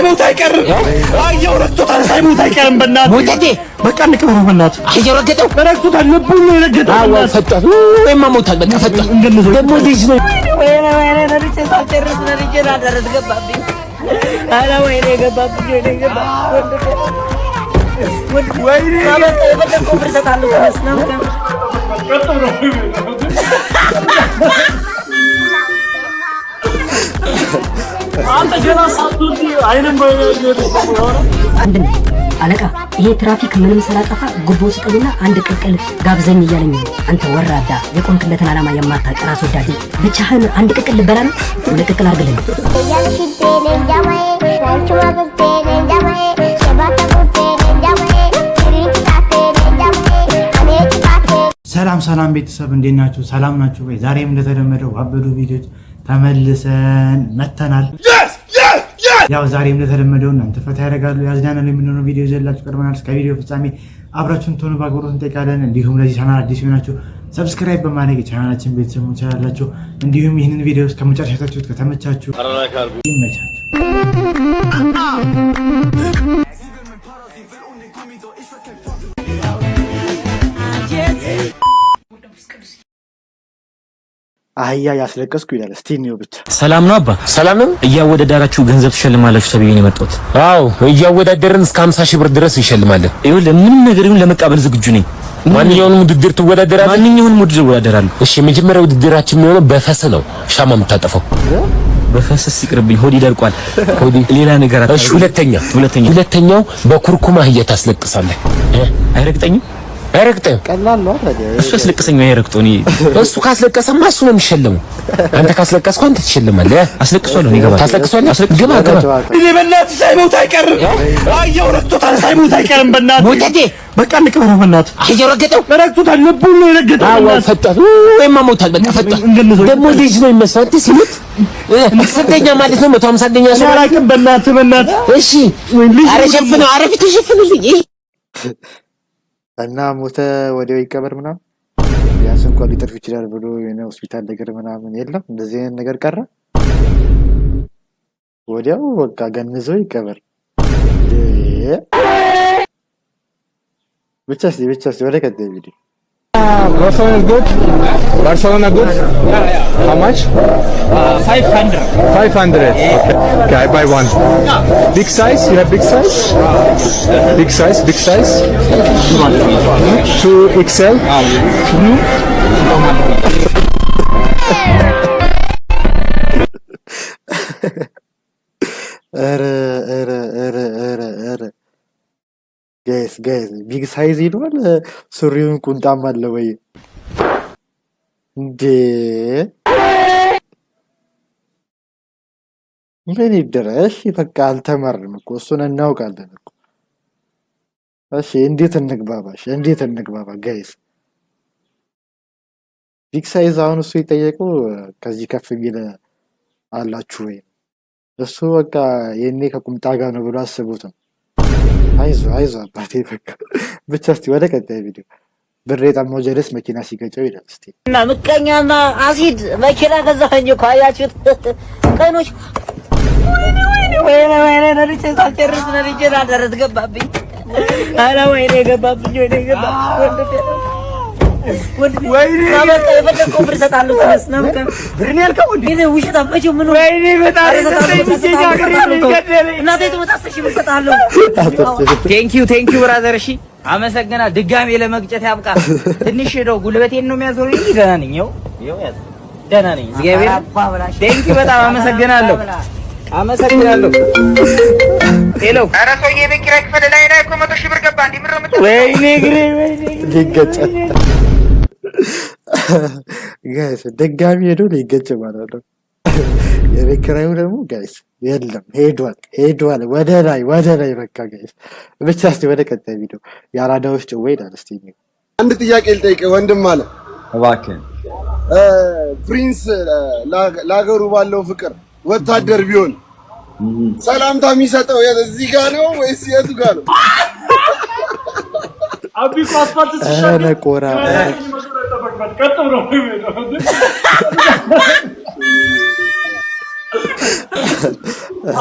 ሳይሞት አይቀርም። አየው ረግጦታል። ሳይሞት አይቀርም። በእናትህ ሞተቴ። በቃ እንቅበረው። በእናትህ። አህያው ረገጠው። ረግጦታል። ልቡን ነው የረገጠው። አዎ። በእናትህ። ፈጧት ወይማ ሞቷል። በቃ ፈጧት። እንገንዘው። ደግሞ ልጅ ነው። ወይኔ ወይኔ፣ ነድቼ ሳልጨርስ ነድቼ ላደረስ ገባብኝ። ኧረ ወይኔ ገባብኝ፣ ወይኔ ገባብኝ። ወይኔ በቃ የፈለግከው ብር እሰጥሃለሁ። ተነስ ና። አንተ ገና ሳትወልድ አይንም አንድም አለቃ፣ ይሄ ትራፊክ ምንም ስላጠፋ ጉቦ ስጠኝና አንድ ቅቅል ጋብዘኝ እያለኝ ነው። አንተ ወራዳ፣ የቆምክለትን ዓላማ የማታውቅ ራስ ወዳድ፣ ብቻህን አንድ ቅቅል ልበላ ነው? ሁለት ቅቅል አድርግልን። ሰላም ሰላም ቤተሰብ፣ እንዴት ናችሁ? ሰላም ናችሁ ወይ? ዛሬም እንደተለመደው ባበዱ ቪዲዮች ተመልሰን መተናል። ያው ዛሬም እንደተለመደው እናንተ ፈታ ያደርጋሉ፣ ያዝናናሉ የሚሆነው ቪዲዮ ይዘላችሁ ቀርበናል። እስከ ቪዲዮ ፍጻሜ አብራችሁን ትሆኑ በአክብሮት እንጠይቃለን። እንዲሁም ለዚህ ቻናል አዲስ የሆናችሁ subscribe በማድረግ የቻናላችን ቤተሰብ መሆን ትችላላችሁ። እንዲሁም ይህንን ቪዲዮ እስከ መጨረሻ አይታችሁት ከተመቻችሁ ይመቻችሁ። አህያ ያስለቀስኩ ይላል። እስቲ እንየው ብቻ። ሰላም ነው አባ? ሰላም ነው። እያወዳደራችሁ ገንዘብ ትሸልማላችሁ ተብዬ ነው የመጣሁት። አዎ፣ እያወዳደርን እስከ 50 ሺህ ብር ድረስ እንሸልማለን። ይኸውልህ፣ ምንም ነገር ይሁን ለመቀበል ዝግጁ ነኝ። ማንኛውንም ውድድር ትወዳደራለህ? ማንኛውንም ውድድር እወዳደራለሁ። እሺ፣ የመጀመሪያ ውድድራችን የሚሆነው በፈስ ነው። ሻማ የምታጠፈው። በፈስስ ይቅርብኝ፣ ሆድ ይደርቋል። ሆዲ ሌላ ነገር እሺ፣ ሁለተኛ ሁለተኛ ሁለተኛው በኩርኩም አህያ ታስለቅሳለህ። አይረግጠኝም? አይረግጥም። ቀላል ነው አይደል? እሱ ያስለቅሰኝ አይረግጦ እኔ እሱ ካስለቀሰማ እሱ ነው የሚሸለመው። አንተ ካስለቀስኩ አንተ ትሸለማለህ። አስለቅሷለሁ። እኔ እገባለሁ። ታስለቅሷለህ? ግባ ግባ። እኔ በእናትህ ሳይሞት አይቀርም። አየው ረግጦታል። ሳይሞት አይቀርም። በእናትህ። ሞተቴ። በቃ እንቅበረው። በእናትህ። አህያው ረገጠው። ረግጦታል። ልቡን ነው የረገጠው። አዎ። በእናትህ። ፈጧት ወይማ ሞቷል። በቃ ፈጧት። እንገንዘው። ደግሞ ልጅ ነው የሚመስለው። አንተ ሲሞት ስንተኛ ማለት ነው? 151ኛ እኔ ሰው። አላውቅም። በእናትህ በእናትህ። እሺ፣ ኧረ ሸፍነው፣ ኧረ ፊቱ ሸፍንልኝ። ይሄ እና ሞተ ወዲያው ይቀበር ምናምን፣ ቢያንስ እንኳን ሊተርፍ ይችላል ብሎ የሆነ ሆስፒታል ነገር ምናምን የለም። እንደዚህ አይነት ነገር ቀረ። ወዲያው በቃ ገንዘው ይቀበር። እንዴ! ብቻ እስኪ ብቻ እስኪ ወደ ቀጣይ ቪዲዮ። Barcelona is good. Barcelona good. How much? 500. 500. Okay. Okay, I buy one. Big size? You have big size? Big size? Big size? 2 XL? ኧረ ኧረ ኧረ ኧረ ኧረ guys guys፣ big size ይለዋል። ሱሪውን ቁንጣም አለ ወይ እንዴ? ምን ይደረግ? እሺ በቃ አልተማርንም እኮ፣ እሱን እናውቃለን እኮ። እሺ እንዴት እንግባባ? እሺ እንዴት እንግባባ guys? Big size አሁን እሱ የጠየቀው ከዚህ ከፍ የሚል አላችሁ ወይ? እሱ በቃ የኔ ከቁምጣ ጋር ነው ብሎ አስቡት ነው። አይዞ አይዞ አባቴ። በቃ ብቻ እስቲ ወደ ቀጣይ ቪዲዮ። ብር የጠማው ጀለስ መኪና ሲገጨው ይላል። እስቲ። እና ምቀኛና አሲድ መኪና ገዛኸኝ እኮ፣ አያችሁት ቀኖች። ወይኔ ወይኔ ወይኔ ወይኔ፣ ነድቼ ሳልጨርስ ነድቼ ላደረስ ገባብኝ። ኧረ ወይኔ ገባብኝ፣ ወይኔ ገባብኝ። ወይኔ በቃ የፈለግከው ብር እሰጥሃለሁ። ተነስ ና። ብር ነው ያልከው እንዴ? ይሄ ውሸታም መቼው ምን ወይኔ በጣም እናቴ ትሞት፣ 10,000 ብር እሰጥሃለሁ። Thank you, thank you brother። እሺ አመሰግናለሁ። ድጋሜ ለመግጨት ያብቃ። ትንሽ ሄደው ጉልበቴን ነው የሚያዞረኝ እንጂ ደህና ነኝ። ይኸው ይኸው ያዝ፣ ደህና ነኝ። እግዚአብሔር thank you፣ በጣም አመሰግናለሁ። አመሰግናለሁ። Hello። ኧረ ሰውዬ፣ የቤት ኪራይ ክፈል። ላይ ላይ እኮ 100,000 ብር ገባ። እንዲህ ምነው የምትለው? ወይኔ እግሬ፣ ወይኔ። ሊገጭ guys፣ ድጋሚ ሄዶ ሊገጭ ማለት ነው። የቤት ኪራዩ ደግሞ guys የለም፣ ሄዷል ሄዷል፣ ወደ ላይ ወደ ላይ። በቃ guys ብቻ እስቲ ወደ ቀጣይ ቪዲዮ። የአራዳዎች ጭዌ ይላል። እስቲ እንየው። አንድ ጥያቄ ልጠይቅህ ወንድም አለ። እባክህ። ፕሪንስ ለሀገሩ ባለው ፍቅር ወታደር ቢሆን ሰላምታ የሚሰጠው እዚህ ጋ ነው ወይስ የቱ ጋ ነው? አቢ እኮ አስፋልት ኧረ ሲሻገር ነቆራ ኧረ። ቀጥ ብሎ ነው የሚሄደው።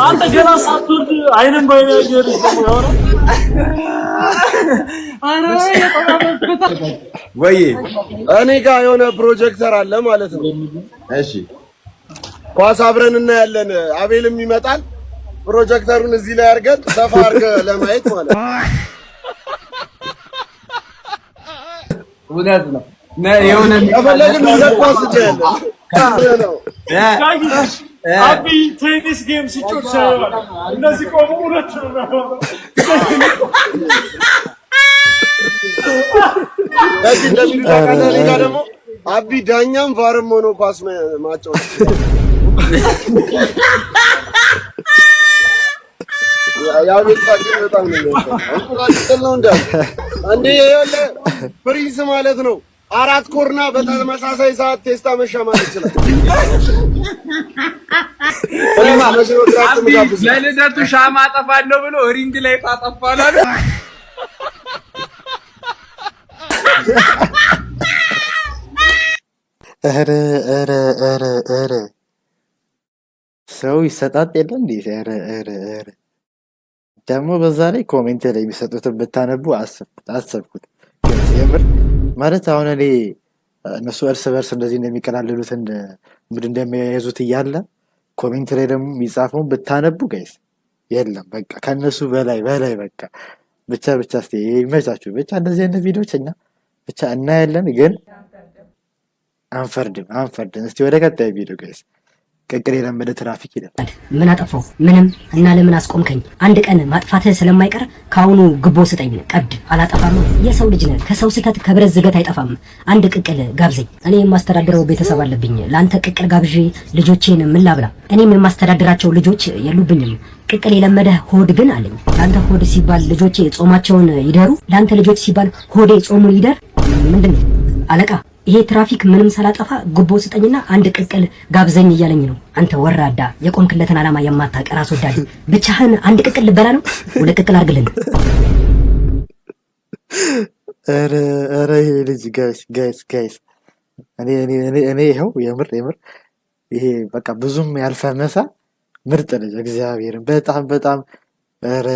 አንተ ገና ሳትወርድ አይንን ባይን ያየህ ልጅ ደግሞ የሆነ ወይ እኔ ጋር የሆነ ፕሮጀክተር አለ ማለት ነው። እሺ። ኳስ አብረን እናያለን። አቤልም ይመጣል። ፕሮጀክተሩን እዚህ ላይ አድርገን ሰፋ አድርገህ ለማየት ማለት ነው። እውነት ነው። የሆነ ከፈለግን ሁለት ኳስ እናያለን ነው። አቢ tennis game ሲጮት ሳይሆን እነዚህ ቆሙ ሁለቱ ነው። በዚህ እንደሚሉ ታውቃለህ። እኔ ጋር ደግሞ አቢ ዳኛም VAR ም ሆኖ ኳስ ማጫወት የአቤል ሳቅ በጣም ነው የሚያስቀው። እንቁላል ጥል ነው እንደ እንዴ ይኸውልህ ፕሪንስ ማለት ነው። አራት ኮርና በተመሳሳይ ሰዓት ቴስታ መሻማት ይችላል። ፕሪንስ መቼ ነው ድራፍት የምጋብዝህ? ለልደቱ ሻማ አጠፋለሁ ብሎ ring light አጠፋለሁ አለ። ኧረ ኧረ ኧረ ኧረ ሰው ይሰጣጥ የለ እንዴ? ኧረ ኧረ ኧረ ደግሞ በዛ ላይ comment ላይ የሚሰጡትን ብታነቡ አሰብኩት አሰብኩት። Guys፣ የምር ማለት አሁን እኔ እነሱ እርስ በርስ እንደዚህ እንደሚቀላለሉት እንደ mood እንደሚያያዙት እያለ comment ላይ ደግሞ የሚጻፈውን ብታነቡ guys የለም በቃ ከእነሱ በላይ በላይ በቃ ብቻ ብቻ እስኪ ይመቻችሁ። ብቻ እንደዚህ አይነት ቪዲዮዎች እኛ ብቻ እናያለን፣ ግን አንፈርድም አንፈርድም። እስቲ ወደ ቀጣዩ ቪዲዮ guys። ቅቅል የለመደ ትራፊክ ይላል። ምን አጠፋው? ምንም። እና ለምን አስቆምከኝ? አንድ ቀን ማጥፋትህ ስለማይቀር ከአሁኑ ግቦ ስጠኝ። ቀብድ አላጠፋም። የሰው ልጅ ነህ። ከሰው ስህተት ከብረት ዝገት አይጠፋም። አንድ ቅቅል ጋብዘኝ። እኔ የማስተዳድረው ቤተሰብ አለብኝ። ለአንተ ቅቅል ጋብዤ ልጆቼን ምን ላብላ? እኔም የማስተዳድራቸው ልጆች የሉብኝም። ቅቅል የለመደ ሆድ ግን አለኝ። ለአንተ ሆድ ሲባል ልጆቼ ጾማቸውን ይደሩ? ለአንተ ልጆች ሲባል ሆዴ ጾሙን ይደር? ምንድን ነው አለቃ? ይሄ ትራፊክ ምንም ሳላጠፋ ጉቦ ስጠኝና አንድ ቅቅል ጋብዘኝ እያለኝ ነው። አንተ ወራዳ፣ የቆምክለትን ዓላማ የማታውቅ ራስ ወዳድ፣ ብቻህን አንድ ቅቅል ልበላ ነው? ሁለት ቅቅል አድርግልን። ኧረ ኧረ ይሄ ልጅ guys guys guys፣ እኔ እኔ እኔ እኔ ይኸው የምር የምር ይሄ በቃ ብዙም ያልፈመሰ ምርጥ ልጅ እግዚአብሔርን በጣም በጣም ኧረ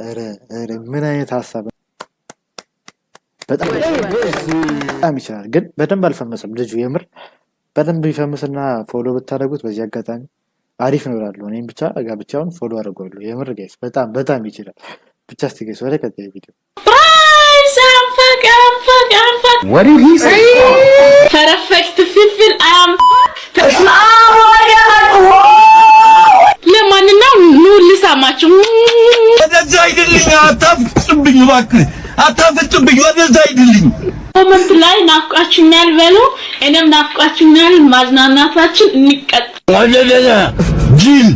ኧረ ኧረ ምን አይነት ሀሳብ በጣም በጣም ይችላል፣ ግን በደንብ አልፈመሰም ልጁ። የምር በደንብ ቢፈምስና follow ብታደርጉት በዚህ አጋጣሚ አሪፍ ነው እላለሁ። እኔም ብቻ ጋብቻውን follow አድርጓለሁ። የምር guys በጣም በጣም ይችላል። ብቻ እስቲ guys ወደ ቀጣዩ ቪዲዮ። I'm fuck, I'm fuck, I'm fuck. What did he say? Perfect ፍልፍል I'm ለማንኛውም ኑ ልሳማችሁ። ወደዛ ሂድልኝ፣ አታፍጥብኝ፣ እባክህ አታፍጥብኝ፣ ወደዛ ሂድልኝ። Comment ላይ ናፍቃችሁኛል በሉ። እኔም ናፍቃችሁኛል። ማዝናናታችን እንቀጥ ጅል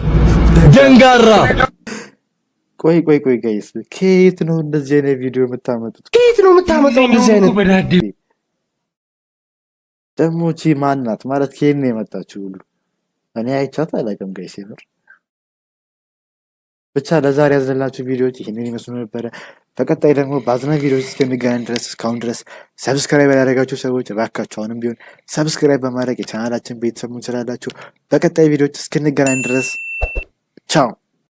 ደንጋራ። ቆይ ቆይ ቆይ guys፣ ከየት ነው እንደዚህ አይነት ቪዲዮ የምታመጡት? ከየት ነው የምታመጣው እንደዚህ አይነት? ደግሞ ቺ ማናት ማለት ከየት ነው የመጣችው ሁሉ? እኔ አይቻት አላውቅም guys የምር። ብቻ ለዛሬ ያዝንላችሁ ቪዲዮዎች ይህንን ይመስሉ ነበረ። በቀጣይ ደግሞ በአዝናኝ ቪዲዮዎች እስከሚገናኝ ድረስ እስካሁን ድረስ subscribe ያላደረጋችሁ ሰዎች እባካችሁ አሁንም ቢሆን subscribe በማድረግ የቻናላችን ቤተሰብ መሆን ትችላላችሁ። በቀጣይ ቪዲዮዎች እስክንገናኝ ድረስ ቻው።